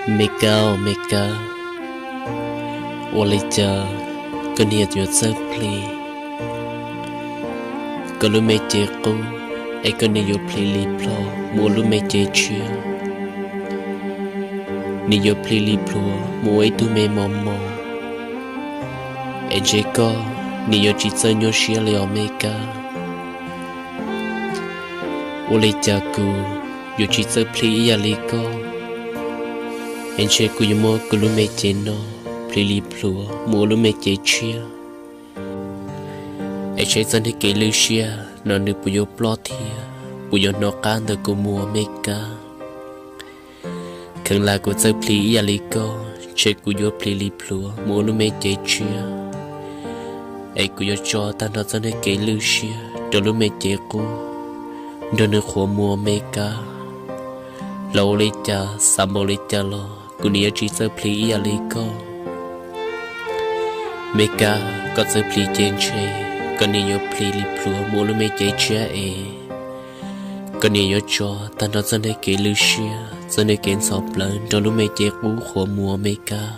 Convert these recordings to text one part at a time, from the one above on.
Me Kab, me Kab, ua li cas koj niam yuav txawj plhis koj lub me cev qub, es koj niam yuav plhis li plhuav mus ua lub me cev tshiab? Nws yuav plhis li plhuav mus ua ib tug me mos mos, es ntshe koj niam yuav tsis txawj nyuaj siab li os me Kab. Ua li cas kuv yuav tsis txawj plhis ib yam li koj, es ntshe kuv yuav muab kuv lub me cev no plhis li plhuav mus ua lub me cev tshiab, es saib txoj niag kev lwj siab no nws puas yuav ploj thiab puas yuav hnov qab ntawm kuv mus me Kab. Kheev lam kuv txawj plhis ib yam li koj, ntshe kuv yuav plhis li plhuav mus ua lub me cev tshiab, es kuv yuav tso tag nrho txoj niag kev lwj siab rau lub me cev qub, nrog nws qhuav mus me Kab. Los ua li cas xav npaum li cas los kuv niam yuav tsis txawj plhis ib yam li koj. Me Kab, koj txawj plhis ces ntshe koj niam yuav plhis li plhuav mus ua lub me cev tshiab es koj niam yuav tso tag nrho txoj niag kev lwj siab, txoj niag kev ntxhov plawv nrog lub me cev qub qhuav mus me Kab.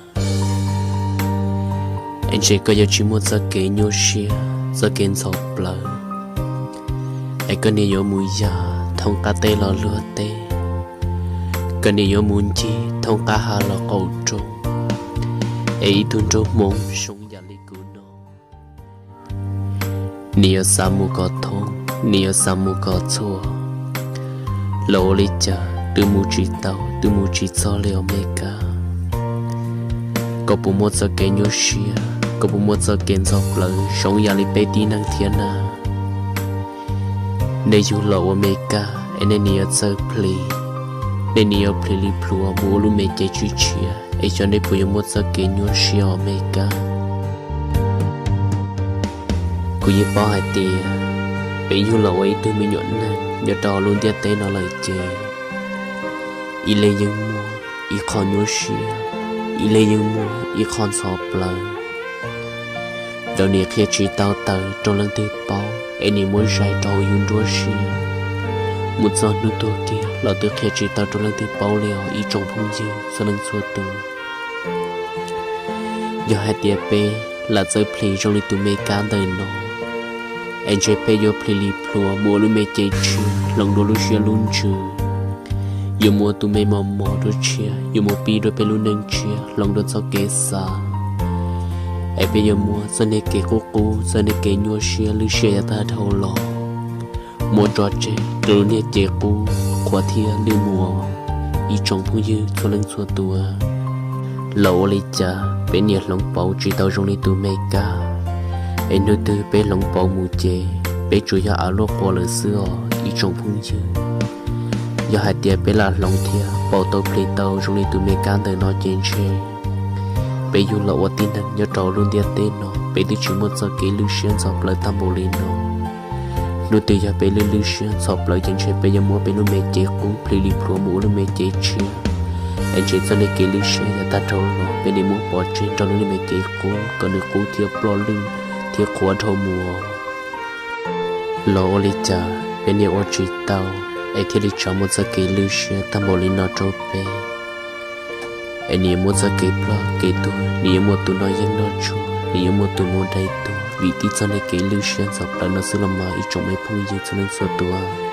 Es ntshe koj yuav tsis muaj txoj kev nyuaj siab, txoj kev ntxhov plawv, es koj niam yuav mus yam thoob qab teb los luag teb, koj niam yuav mus ncig thoob qab hav los qaum roob, es ib tug nraug Hmoob zoo yam li kuv no, nws yuav xav mus kom thoob, nws yuav xav mus kom txhua, los ua li cas twb mus tsis tau, twb mus tsis txog li os me Kab. Koj puas muaj txoj kev nyuaj siab, koj puas muaj txoj kev ntxhov plawv zoo yam li peb tib neeg thiab na? Nej yug los ua me Kab es nej niam yuav txawj plhis, nej niam yuav plhis li plhuav mus ua lub me cev tshiab tshiab, es xyov nej puas yuav muaj txoj kev nyuaj siab os me Kab. Kuv yeej paub hais tias peb yug los ua ib tug me nyuam neeg nyob rau lub ntiaj teb no lawm ces ib leeg yeej muaj ib qho nyuaj siab, ib leeg yeej muaj ib qho ntxhov plawv. Lawv nim qhia tsis tau tawm rau leej twg paub es nim muab zais rau hauv yus nruab siab, mus txog hnub tuag kiag los twb qhia tsis tau rau leej twg paub li os ib tsoom phooj ywg txhua leej txhua tus. Yog hais tias peb lam txawj plhis zoo li tus me Kab ntawm no, es ntshe peb yuav plhis li plhuav mus ua lub me cev tshiab hloov dua lub siab lub ntsws, yuav mus ua tus me mos mos dua tshiab, yuav mus pib dua peb lub neej tshiab hloov dua txoj kev xav, es peb yuav muab txoj niag kev qub qub, txoj niag kev nyuaj siab lwj siab yav tag dhau los muab tso tseg rau lub niag cev qub qhuav thiab lwj mus. Ib tsoom phooj ywg txhua leej txhua tus, los ua li cas peb niam hloov pauv tsis tau zoo li tus me Kab, es hnub twg peb hloov pauv mus ces peb tsuas yog av luaj qua lawm xwb os ib tsoom phooj ywg. Yog hais tias peb lam hloov thiab pauv tau plhis tau zoo li tus me Kab ntawm no ces ntshe peb yug los ua tib neeg nyob rau lub ntiaj teb no peb twb tsis muaj txoj kev lwj siab ntxhov plawv tag npaum li no. Hnub twg yog peb lwj lwj siab ntxhov plawv ces ntshe peb yuav muab peb lub me cev qub plhis li plhuav mus ua lub me cev tshiab, es ntshe txoj niag kev lwj siab yav tag dhau los peb niam muab pov tseg nrog lub niag me cev qub kom nws qub thiab ploj lwj thiab qhuav dhau mus. Los ua li cas peb niam ua tsis tau es thiaj li tso muaj txoj kev lwj siab tag npaum li no rau peb, es nws yuav muaj txoj kev ploj kev tuag, nws yuav muaj tus noj yeeb noj tshuaj, nws yuav muaj tus mus dai tuag vim tib txoj niag kev lwj siab ntxhov plawv no xwb los mas ib tsoom me phooj ywg txhua leej txhua tus.